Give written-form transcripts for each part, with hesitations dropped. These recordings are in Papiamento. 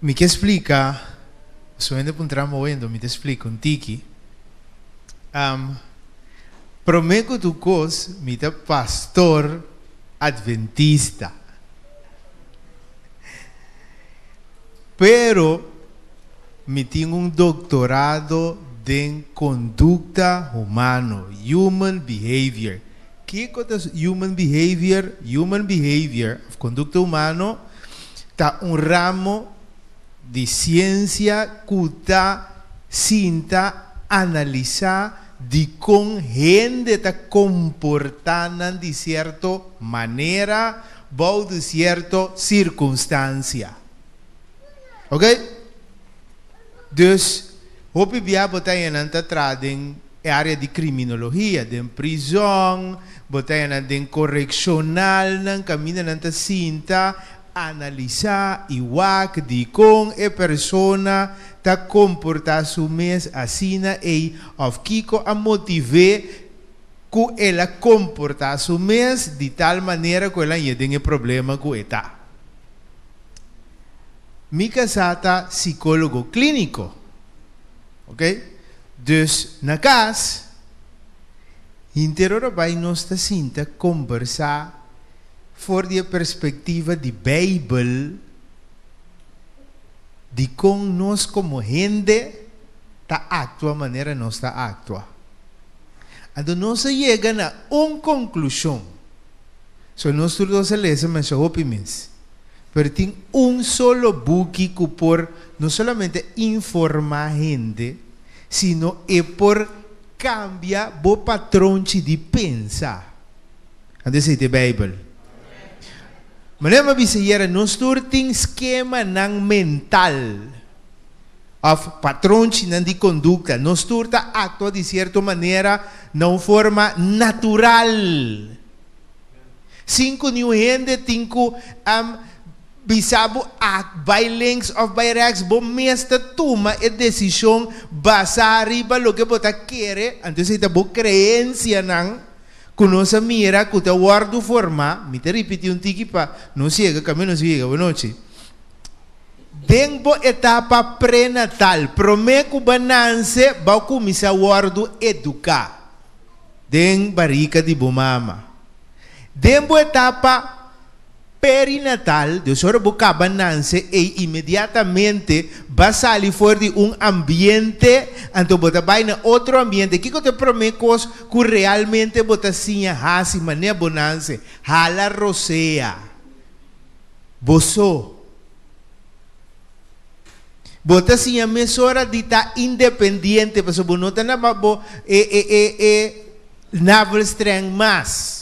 Mi ke splika, su hende puntra mi owendo, mi ta splika un tiki. Prome ku tur kos mi ta pastor adventista. Pero mi tin un doktorado den kondukta humano, human behavior. Kiko ta human behavior? Human behavior of kondukta humano ta un ramo di siensia ku ta sinta analisá dikon hende ta komportá nan di sierto manera bou di sierto sirkunstansia. Ok? Dus, hopi bia bo ta haña nan ta traha den e área di kriminologia, den prizòn, bo ta haña nan den korekshonalnan kaminda nan ta sinta analisá i wak dikon e persona ta komportá su mes asina ei òf kiko a motiv'é ku el a komportá su mes di tal manera ku el a haña den e problema ku e ta. Mi kasá ta sikólogo klíniko, ok? Dus na kas, henter ora bai nos ta sinta kombersá for di e perspektiva di Beibel dikon nos komo hende ta aktua manera nos ta aktua. Anto nos a yega na un konklushon. So nos tur dos a lesa masha hopi mes. Pero tin un solo buki ku por no solamente informá hende, sino e por kambia bo patronchi di pensa. Anto esei ta e Beibel. Manera mi a bisa yera, nos tur tin skemanan mental òf patronchinan di kondukta. Nos tur ta aktua di sierto manera na un forma natural. Sin ku niun hende tin ku bisa bo a bai links òf bai rèks, bo mes ta tuma e desishon basá riba loke bo ta kere, anto esei ta bo kreensianan ku nos a mira ku ta wòrdu formá, mi ta ripití un tiki pa nos yega kaminda nos yega bonochi, den bo etapa prenatal, promé ku bo a nanse bo a kuminsá wòrdu eduká. Den barika di bo mama. Den bo etapa perinatal, dus ora bo kaba nanse ei inmediatamente ba sali for di un ambiente anto bo ta bai na otro ambiente. Kiko ta e prome kos ku realmente bo ta siña hasi manera bo nanse? Hala rosea. Bo so. Bo ta siña mesora di ta independiente pasobra bo no ta na bo e e e e navelstreng mas.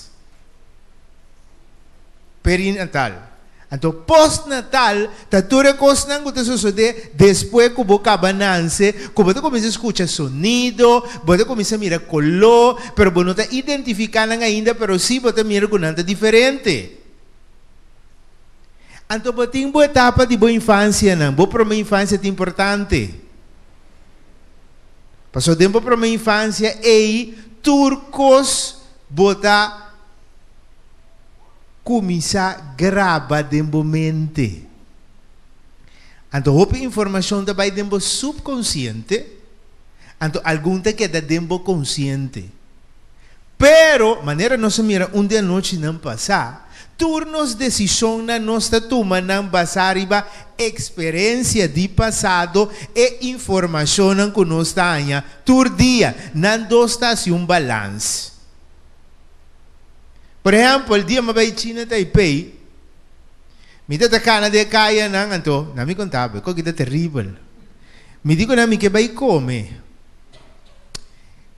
Perinatal. Anto postnatal ta tur e kosnan ku ta sosodé despues ku bo kaba nanse, ku bo ta kuminsá skucha sonido, bo ta kuminsá mira koló, pero bo no ta identifiká nan ainda, pero sí bo ta mira ku nan ta diferente. Anto bo tin bo etapa di bo infansianan. Bo promé infansia ta importante. Pasobra den bo promé infansia ei tur kos bo ta kuminsá graba den bo mente. Anto hopi informashon ta bai den bo supkonsiente, anto algun ta keda den bo konsiente. Pero, manera nos a mira un di anochinan pasá, tur nos desishonnan nos ta tuma nan basá riba eksperensia di pasado, e informashonnan ku nos ta haña tur dia. Nan dos ta hasi un balans. Por ehèmpel, dia mi a bai China Taipei, mi ta ta kana den e kayanan, anto nan mi konta bo, e koki ta teribel. Mi di ku nan mi ke bai kome.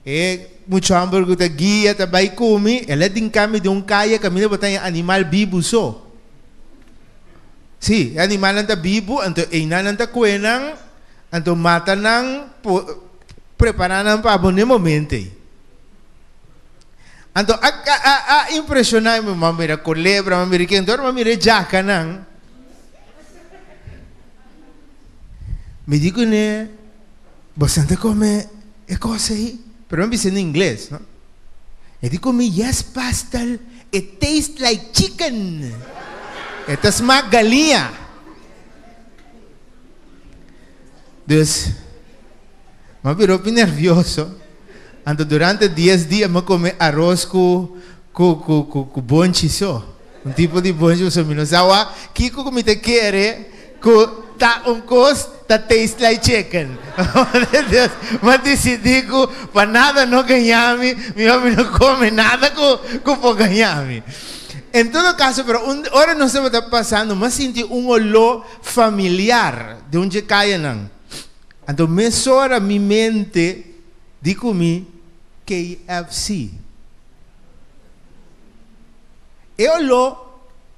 E mucha homber ku ta guia ta bai ku mi, el a dinka mi den un kaya kaminda bo ta haña animal bibu so. Sí, e animalnan ta bibu, anto einan nan ta kue nan, anto mata nan, prepara nan pa bo n'e momento ei. Anto a a a impresiona mi, mi a mira kolebra, mi a mira ken, anto ora mi a mira e djakanan, mi di kuné, Boso ta come e cos ei? Pero mi bisa na ingles, no? E di cu mi, Yes, pastor, it taste like chicken. E ta smaak galiña. Dus, m'a bira hopi nervioso. Anto durante dies dia m'a come aros cu cu cu cu cu bonchi so. Un tipo di bonchi pasobra mi no sa wak kiko cu mi ta kere cu ta un cos ta taste like chicken. Dus m'a dicidi cu pa nada no gaña mi, mihor mi no come nada cu cu por gaña mi. En todo caso pero un ora nos tabata pasando m'a sinti un olor familiar den un dje kayanan. Anto mesora mi mente di ku mi KFC. E oló,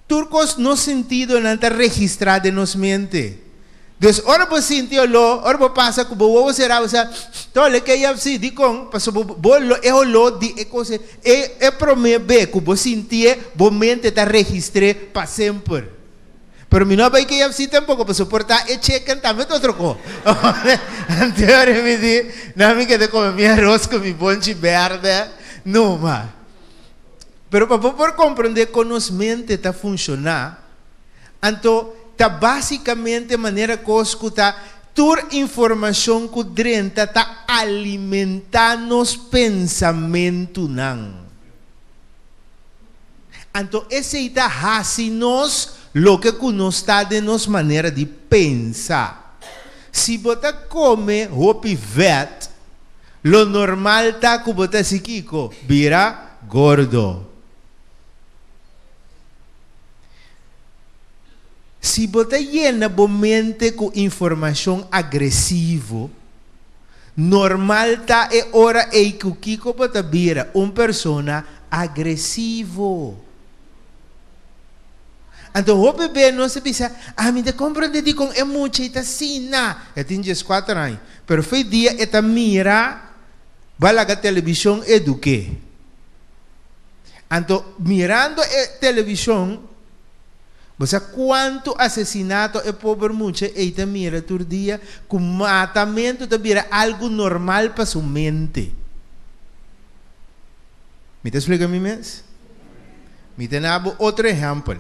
tur kos nos sentidonan ta registrá den nos mente. Dus ora bo sinti oló, ora bo pasa ku bo wowo será bo sa, ta olé KFC. Dikon? Pasobra bo bo e oló di e kos e e promé be ku bo sintié, bo mente ta registr'é pa semper. Pero mi no a bai KFC tampoco pasobra por ta e chicken tambe ta otro co. Anteori mi di, no mi keda come mi arroz cu mi bonchi berde numa. Pero pa bo por comprende con nos mente ta funciona, anto ta basicamente manera cos cu ta tur informacion cu drenta ta alimenta nos pensamentunan. Anto esei ta hasi nos loke ku nos ta den nos manera di pensa. Si bo ta kome hopi vèt, lo normal ta ku bo ta hasi kiko? Bira gordo. Si bo ta yena bo mente ku informashon agresivo, Normal ta e ora ei ku kiko bo ta bira un persona agresivo. Anto hopi be nos ta bisa, Ami ta komprende dikon e mucha ei ta asina. E tin dieskuater aña, pero fe dia e ta mira bo a laga televishon eduk'é. Anto mirando e televishon. Bo sa kuantu asesinato e pober mucha ei ta mira tur dia? Ku matamentu ta bira algu normal pa su mente. Mi ta splika mi mes? Mi ta na bo otro ehèmpel.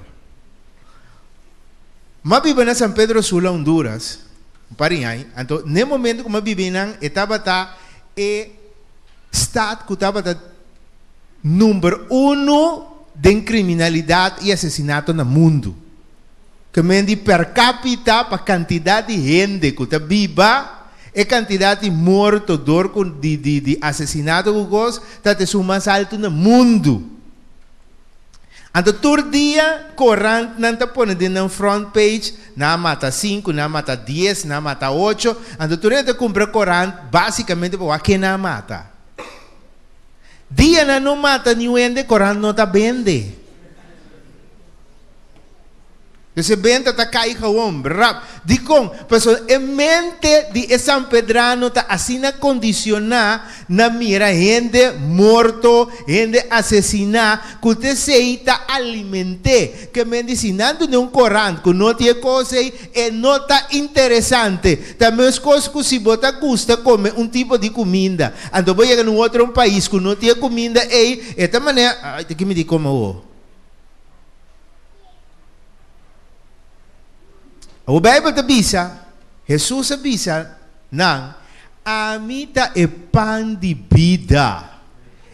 M'a biba na San Pedro Sula, Honduras, un par di aña. Anto, n'e momentu ku m'a biba einan, e tabata e stat ku tabata. Number uno den kriminalidat i asesinato na mundu. Ke men di per kapita pa kantidat di hende ku ta biba, e kantidat di morto dor ku di di di asesinato ku kos ta ta esun mas altu na mundu. Anto tur dia korantnan ta pone den nan front page nan a mata sinku, nan a mata dies, nan a mata ocho, anto tur hende ta kumpra korant basikamente pa wak ken nan a mata. Dia nan no mata niun hende korant no ta bende. Dus e benta ta kai gewoon, brap. Dikon? Pasobra e mente di e sanpedrano ta asina kondisioná na mira hende morto, hende asesiná, ku ta esei ta aliment'é. Ke men di si nan duna un korant ku no tin e kos ei, e no ta interesante. Ta meskos ku si bo ta gusta kome un tipo di kuminda, anto bo yega na un otro un pais ku no tin e kuminda ei, e ta manera, Ay, ta ki mi di kome awor? Awor Beibel ta bisa, Hesus a bisa nan, Ami ta e pan di bida.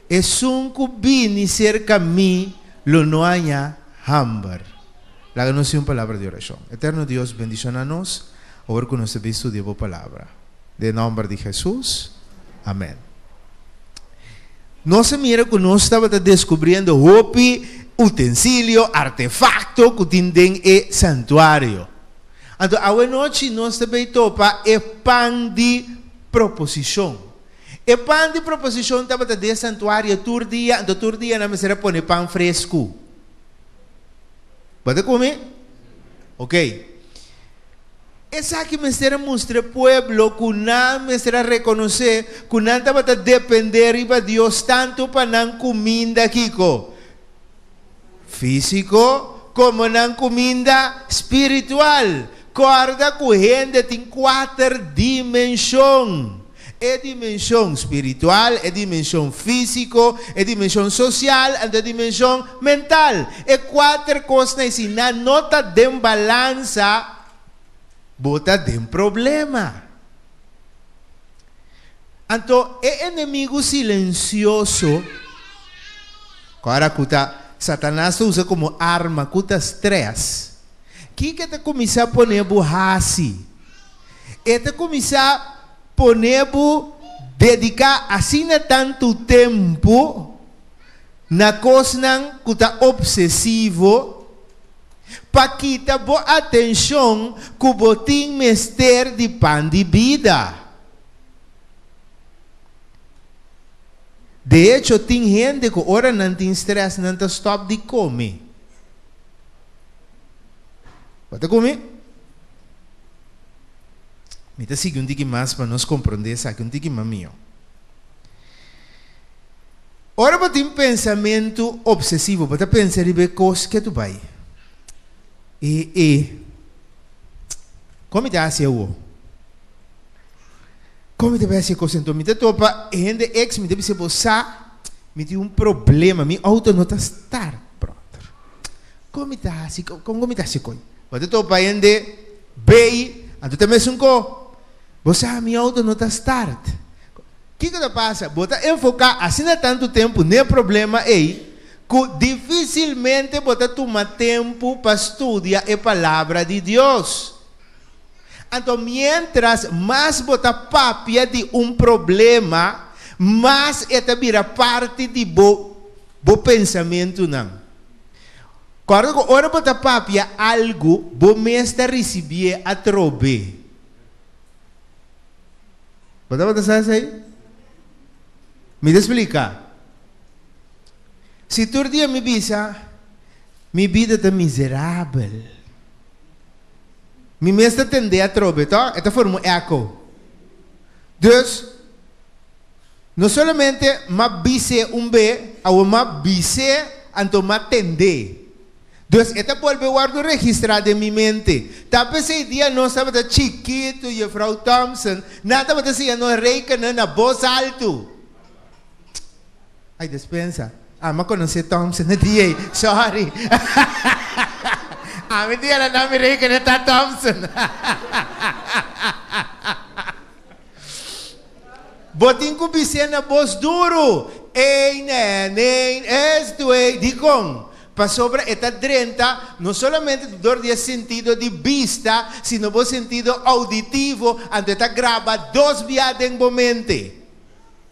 Esun ku bini serka mi lo no haña hamber. Laga nos tin un palabra di orashon. Eterno Dios, bendishona nos awor ku nos ta bin studia Bo Palabra. Den nomber di Hesus, amen. Nos a mira ku nos tabata deskubriendo hopi utensilio, artefakto ku tin den e santuario. Anto awe nochi nos ta bay topa e pan di proposishon. E pan di proposishon tabata den e santuario tur dia, anto tur dia nan mester a pone pan fresku. Bo ta kumi? Ok. Esaki mester a mustra e pueblo ku nan mester a rekonosé ku nan tabata dependé riba Dios tantu pa nan kuminda kiko? Físiko komo nan kuminda spiritual. Kòrda ku hende tin kuater dimenshon. E dimenshon spiritual, e dimenshon físiko, e dimenshon sosial, anto e dimenshon mental. E kuater kosnan ei si nan no ta den balansa, bo ta den problema. Anto e enemigu silensioso, ku ora ku ta Satanas ta usa komo arma ku ta strès, kiko e ta kuminsá pone bo hasi? E ta kuminsá pone bo dediká asina tantu tempu na kosnan ku ta opsesivo pa kita bo atenshon ku bo tin mester di pan di bida. De echo, tin hende ku ora nan tin strès nan ta stòp di kome. Bo ta kome? Mi ta sigui un tiki mas pa nos komprondé esaki un tiki mas mihó. Ora bo tin pensamentu opsesivo, bo ta pensa riba e kos ke tu bai. E, e, kon mi ta hasi awo? Kon mi ta bai hasi e kos? Enton mi ta topa e hende ex, mi ta bisa, bo sa, mi tin un problema, mi outo no ta start, bròder. Kon mi ta hasi? Kon mi ta hasi koi? Bo ta topa hende bei, anto ta mesun ko. Bo sa, mi outo no ta start. Kiko ta pasa? Bo ta enfoká asina tantu tempu n'e problema ei ku difísilmente bo ta tuma tempu pa studia e Palabra di Dios. Anto miéntras mas bo ta papia di un problema, mas e ta bira parti di bo bo pensamentunan. Kòrda ku ora bo ta papia algu, bo mes ta risibié atrobe. Bo tabata sa esei? Mi ta splika. Si tur dia mi bisa, Mi bida ta miserabel. Mi mes ta tendé atrobe, to? E ta forma un echo. Dus, no solamente m'a bis'é un be, awor m'a bis'é, anto m'a tendé. Dus e ta bolbe wòrdu registrá den mi mente. Ta p'esei dia nos tabata chikitu, Juffrouw Thompson, nan tabata siña nos rekenen na bos altu. Ay, despensa. Ami a konosé Thompson e dia ei. Sorry. Ami dia la nan mi rekenen ta Thompson. Bo tin ku bis'é na bos duru, Ein en ein es twee. Dikon? Pasobra e ta drenta no solamente dor di e sentido di bista, sino bo sentido auditivo, anto e ta graba dos bia den bo mente.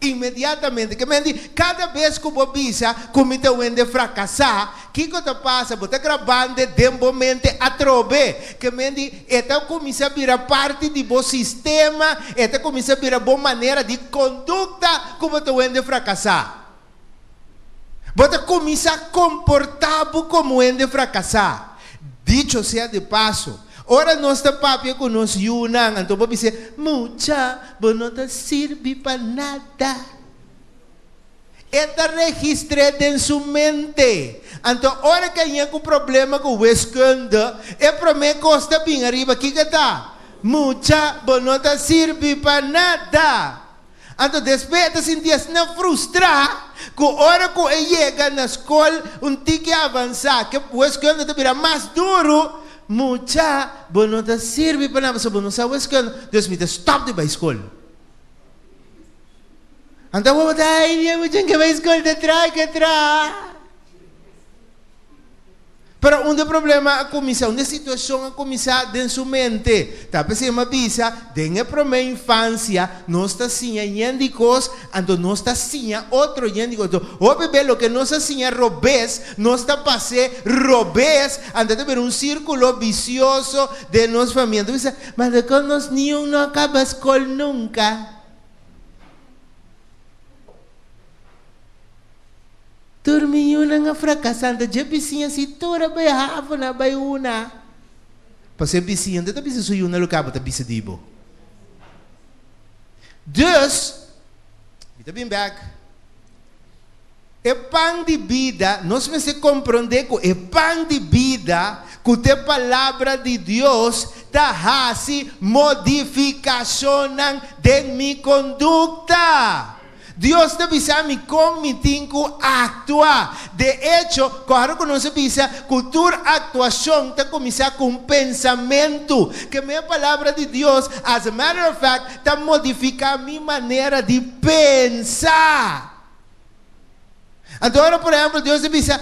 Inmediatamente. Ke men di, kada bes ku bo bisa ku mi ta wende frakasá, kiko ta pasa? Bo ta grabando den bo mente atrobe. Ke men di, e ta kuminsá bira parti di bo sistema, e ta kuminsá bira bo manera di kondukta ku bo ta wende frakasá. Bo ta kuminsá komportá bo komo hende frakasá. Dicho sea de paso, ora nos ta papia ku nos yunan, anto bo bisa, Mucha, bo no ta sirbi pa nada. E ta registr'é den su mente. Anto ora ku a yega ku problema ku wiskunde, e promé kos ta bin ariba, kiko ta? Mucha, bo no ta sirbi pa nada. Anto despues e ta sinti asina frustrá ku ora ku e yega na skol un tiki avansá, ku e wiskunde ta bira mas duru, Mucha, bo no ta sirbi pa nada pasobra bo no sa wiskunde, dus mi ta stòp di bai skol. Anto bo ta, Ay, mi e mucha ke bai skol ta traha ke traha. Pero unda e problema a kuminsá? Unda e situashon a kuminsá den su mente? Ta p'esei mi a bisa, den e promé infansia nos ta siña yen di kos, anto nos ta siña otro yen di kos. Anto, hopi be loke nos a siña robes, nos ta pas'é robes, anto ta bira un sírkulo bisioso den nos famia. Anto bisa, ma dikon nos niun no a kaba skol nunka? Tur mi yunan a frakasá, anto dje bisiña si tur a bai havo nan a bai una. Pasobra e bisiña no ta bisa su yunan loke abo ta bisa di bo. Dus, mi ta bin bèk. E pan di bida, nos mester komprondé ku e pan di bida, ku ta e Palabra di Dios, ta hasi modifikashonnan den mi kondukta. Dios ta bisa mi kon mi tin ku aktua. De echo, kòrda ku nos a bisa ku tur aktuashon ta kuminsá ku un pensamentu. Ke men Palabra di Dios, as a matter of fact, ta modifiká mi manera di pensa. Anto ora, por ehèmpel, Dios ta bisa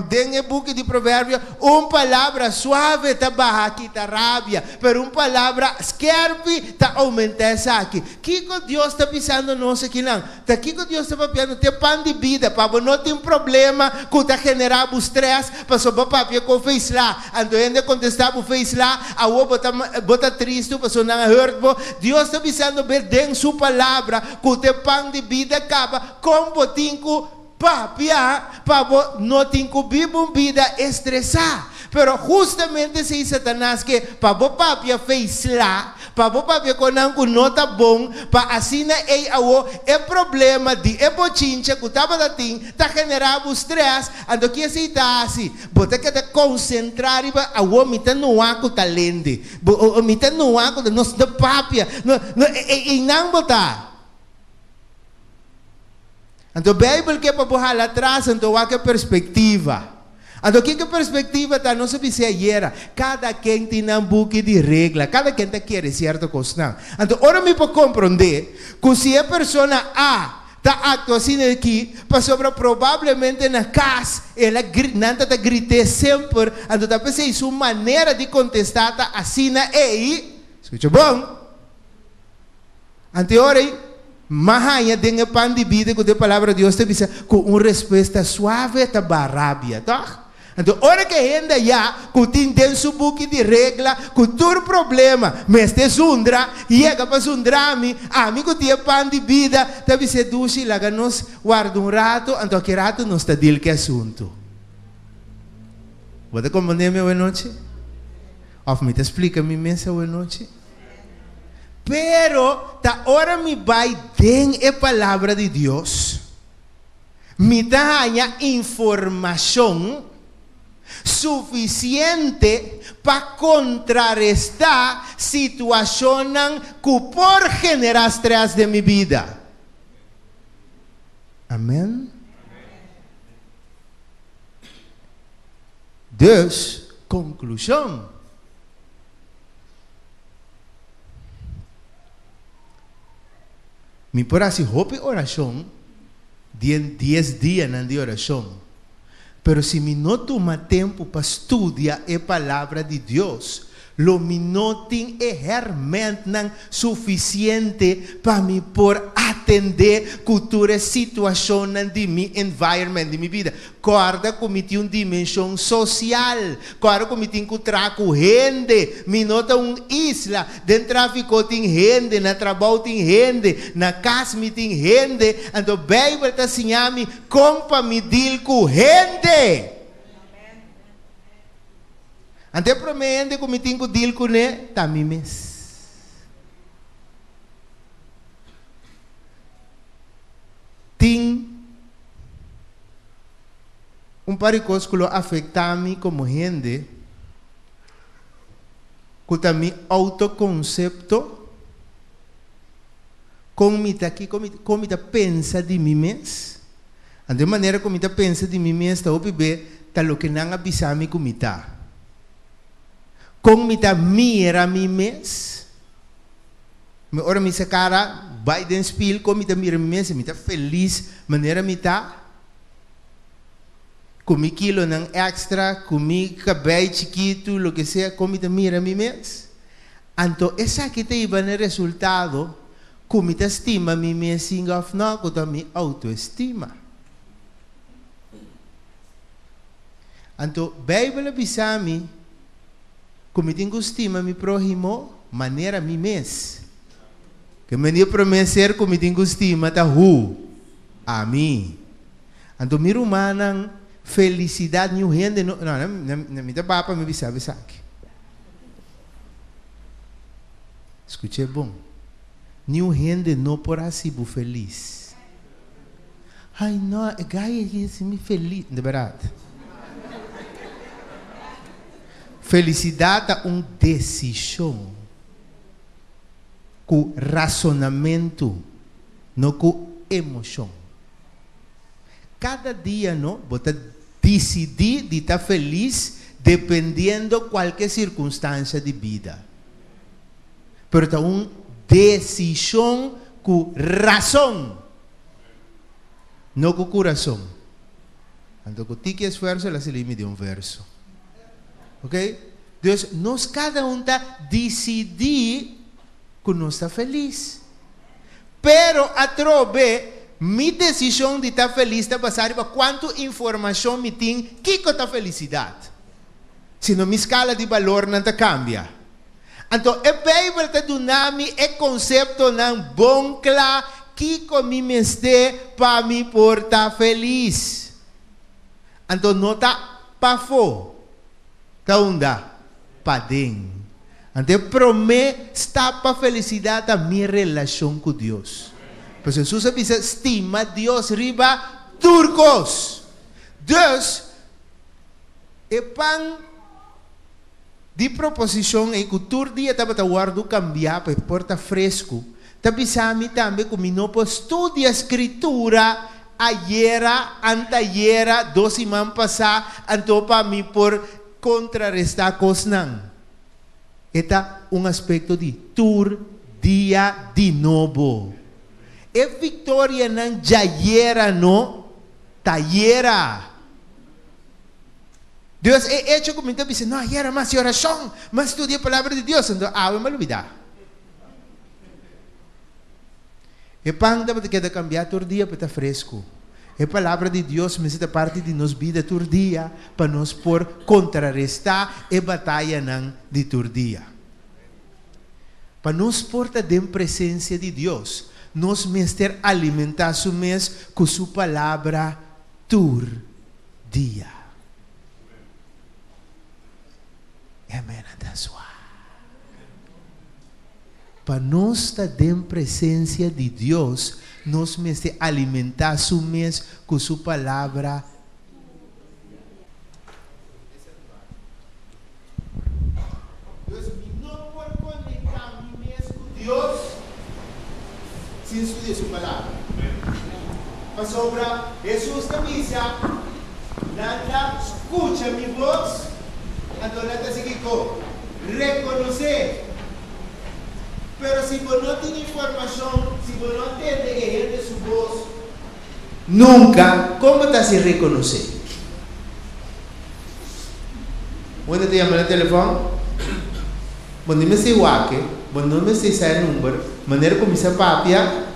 den e buki di Proverbio, Un palabra suave ta baha kita rabia, pero un palabra skèrpi ta oumentá esaki. Kiko Dios ta bisando nos akinan? Ta kiko Dios ta papiando? Te pan di bida, pa bo no tin problema ku ta generá bo strès pasobra bo papia ku feisla. Anto hende a kontestá bo feisla, awor bo ta bo ta tristu pasobra nan a hurt bo. Dios ta bisando be den su palabra ku te pan di bida kaba. Kon bo tin ku papia pa bo no tin ku biba un bida estresá? Pero hustamente esei Satanas ke, pa bo papia fei sla, pa bo papia konan ku no ta bon, pa asina ei awo e problema di e bochincha ku tabata tin ta generá bo strès. Anto ki esei ta hasi? Bo ta keda konsentrá riba awo mi ta noa ku ta lende, bo mi ta noa ku ta nos ta papia, no no einan bo ta. Anto Bijbel ke pa bo hala atras anto wak e perspectiva. Anto kiko e perspectiva ta? Nos a bis'é ayera, kada ken tin nan buki di regla, kada ken ta kere cierto cosnan. Anto ora mi por comprende cu si e persona A ta actua asina aki, pasobra probablemente na cas el a nan ta ta grit'é semper, anto ta p'esei su manera di contesta ta asina ei, scucha bon. Ante ora ei, m'a haña den e pan di bida ku ta e Palabra di Dios ta bisa ku un respuesta suave ta baha rabia, tòg? Anto ora ku e hende ayá ku tin den su buki di regla ku tur problema mester zundra, yega pa zundra mi, ami ku tin e pan di bida ta bis'é, Dushi, laga nos warda un ratu, anto aki ratu nos ta dil ku e asuntu. Bo ta komprendé mi awenochi? Òf mi ta splika mi mes awenochi? Pero ta ora mi bai den e Palabra di Dios, mi ta haña informashon sufisiente pa kontrarestá situashonnan ku por generá strès den mi bida. Amèn. Dus, konklushon. Mi por hasi hopi orashon den dies dianan di orashon, pero si mi no tuma tempu pa studia e Palabra di Dios, lo mi no tin e hèrmèntnan sufisiente pa mi por atendé ku tur e situashonnan di mi environment, di mi bida. Kòrda ku mi tin un dimenshon sosial. Kòrda ku mi tin ku traha ku hende. Mi no ta un isla. Den tráfiko tin hende, na trabou tin hende, na kas mi tin hende. Anto Beibel ta siña mi kon pa mi dil ku hende. Anto e promé hende ku mi tin ku dil kuné ta mi mes. Tin. Un par di kos ku lo afektá mi komo hende ku ta mi outokonsepto, kon mi ta kiko mi kon mi ta pensa di mi mes. Anto e manera ku mi ta pensa di mi mes ta hopi be ta loke nan a bisa mi ku mi ta. Kon mi ta mira mi mes. Mi ora mi sa kara bai den spil kon mi ta mira mi mes mi ta felis manera mi ta ku mi kilonan extra ku mi kabei chikitu loke sea kon mi ta mira mi mes anto esaki ta hiba na e resultado ku mi ta stima mi mes singa of no ku ta mi autoestima anto beibel a bisa mi. Ku mi tin ku stima mi próhimo manera mi mes. Ke men di e promé ser ku mi tin ku stima ta hu? Ami. Anto mi rumannan, felisidat niun hende no, no, no, mi ta ba pa mi bisa bo esaki. Skuch'é bon. Niun hende no por hasi bo felis. Ay no, e gai aki hasi mi felis. De bèrdat. Felisidat ta un desishon ku rasonamentu, no ku emoshon. Kada dia no bo ta disidí di ta felis dependiendo kualke sirkunstansha di bida. Pero ta un desishon ku rason, no ku kurason. Anto ku tiki esfuerso el a sali mi den un verso. Ok? Dus nos kada un ta disidí ku nos ta felis. Pero atrobe, mi desishon di ta felis ta basá riba kuantu informashon mi tin kiko ta felisidat. Sino mi skala di balornan ta kambia. Anto e Beibel ta duna mi e konseptonan bon kla kiko mi mester pa mi por ta felis. Anto no ta pafó, ta unda? Paden. Anto e promé stap pa felisidat ta mi relashon ku Dios. Pasobra Hesus a bisa, Stima Dios riba tur kos. Dus, e pan di proposishon ei ku tur dia tabata wòrdu kambiá pa e por ta fresku, ta bisa mi tambe ku mi no por studia Skritura ayera, antayera, dos siman pasá, anto pa mi por kontrarestá kosnan. E ta un aspekto di tur dia di nobo. E viktorianan djayera no ta yera. Dios, e echo ku mi ta bisa, no, ayera mi hasi orashon, mi a studia e Palabra di Dios, anto awe mi a lubidá. E pan tabata keda kambiá tur dia pa e ta fresku. E Palabra di Dios mester ta parti di nos bida tur dia pa nos por kontrarestá e batayanan di tur dia. Pa nos por ta den presensia di Dios, nos mester alimentá su mes ku su Palabra tur dia. Amen. Anda sua. Pa nos ta den presensia di Dios, nos mester alimentá su mes ku su Palabra. Dus mi no por konektá mi mes ku Dios sin studia su Palabra. Pasobra Hesus ta bisa, Nan ta skucha mi bos, anto nan ta sigui kiko? Rekonosé. Pero si bo no tin informashon, si bo no tende e hende su bos nunka, kon bo ta hasi rekonosé? Un hende ta yama na telefòn, bo no mester wak-e, bo no mester sa e number, manera kuminsá papia,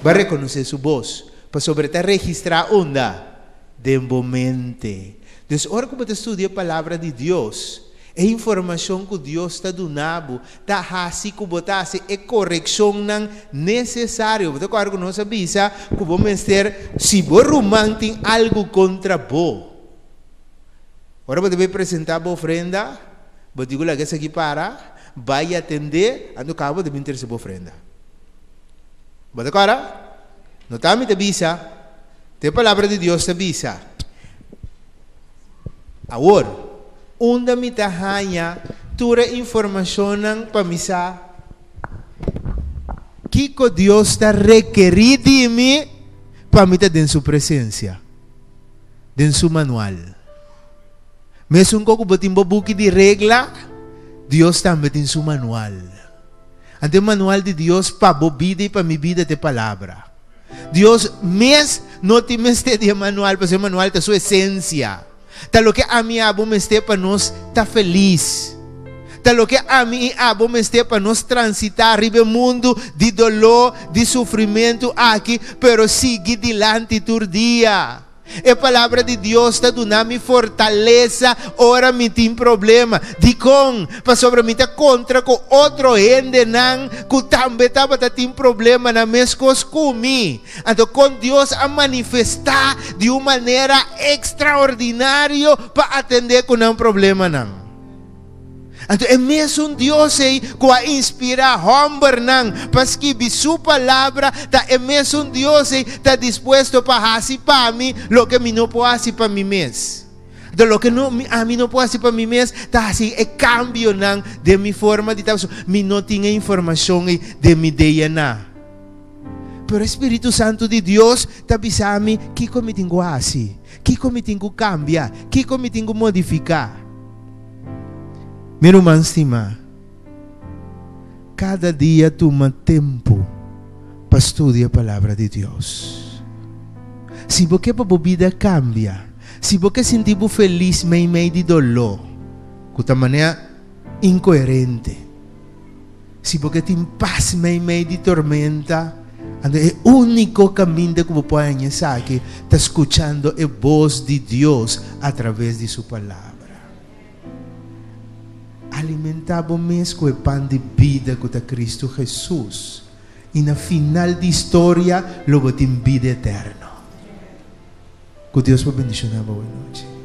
bo a rekonosé su bos, pasobra e ta registrá unda? Den bo mente. Dus ora ku bo ta studia e Palabra di Dios, E informashon ku Dios ta duna bo ta hasi ku bo ta hasi e korekshonnan nesesario. Bo ta kòrda ku nos a bisa ku bo mester, si bo ruman tin algu kontra bo, ora bo ta bai presentá bo ofrenda, bo tin ku laga esaki para, bai atendé, anto kaba bo ta bin trese bo ofrenda. Bo ta kòrda? No ta ami ta bisa, ta e Palabra di Dios ta bisa. Awor, unda mi ta haña tur e informashonnan pa mi sa kiko Dios ta rekerí di mi pa mi ta den su presensia? Den su manual. Mesun ku bo tin bo buki di regla, Dios tambe tin su manual. Anto e manual di Dios pa bo bida i pa mi bida ta e Palabra. Dios mes no tin mester di e manual, pasobra e manual ta su esensia. Ta loke ami i abo mester pa nos ta felis. Ta loke ami i abo mester pa nos transitá riba e mundu di doló, di sufrimentu aki, pero sigui dilanti tur dia. E Palabra di Dios ta duna mi fortalesa ora mi tin problema. Dikon? Pasobra mi ta kontra ku otro hendenan ku tambe tabata tin problemanan meskos ku mi. Anto kon Dios a manifestá di un manera ekstraordinario pa atendé ku nan problemanan? Anto e mesun Dios ei ku a inspirá hòmbernan pa skibi su Palabra ta e mesun Dios ei ta dispuesto pa hasi pa mi loke mi no por hasi pa mi mes. Anto loke no ami no por hasi pa mi mes ta hasi e kambionan den mi forma di ta pasobra mi no tin e informashon ei den mi DNA. Pero e Spiritu Santu di Dios ta bisa mi kiko mi tin ku hasi, kiko mi tin ku kambia, kiko mi tin ku modifiká. Mi ruman stimá, kada dia tuma tempu pa studia Palabra di Dios. Si bo ke pa bo bida kambia, si bo ke sinti bo felis meimei di doló, ku ta manera inkoherente, Si bo ke tin pas meimei di tormenta, anto e úniko kaminda ku bo por haña esaki ta skuchando e bos di Dios atraves di su Palabra. Alimentá bo mes ku e pan di bida ku ta Kristu Hesus, i na final di historia lo bo tin bida eterno. Ku Dios por bendishoná bo awe nochi.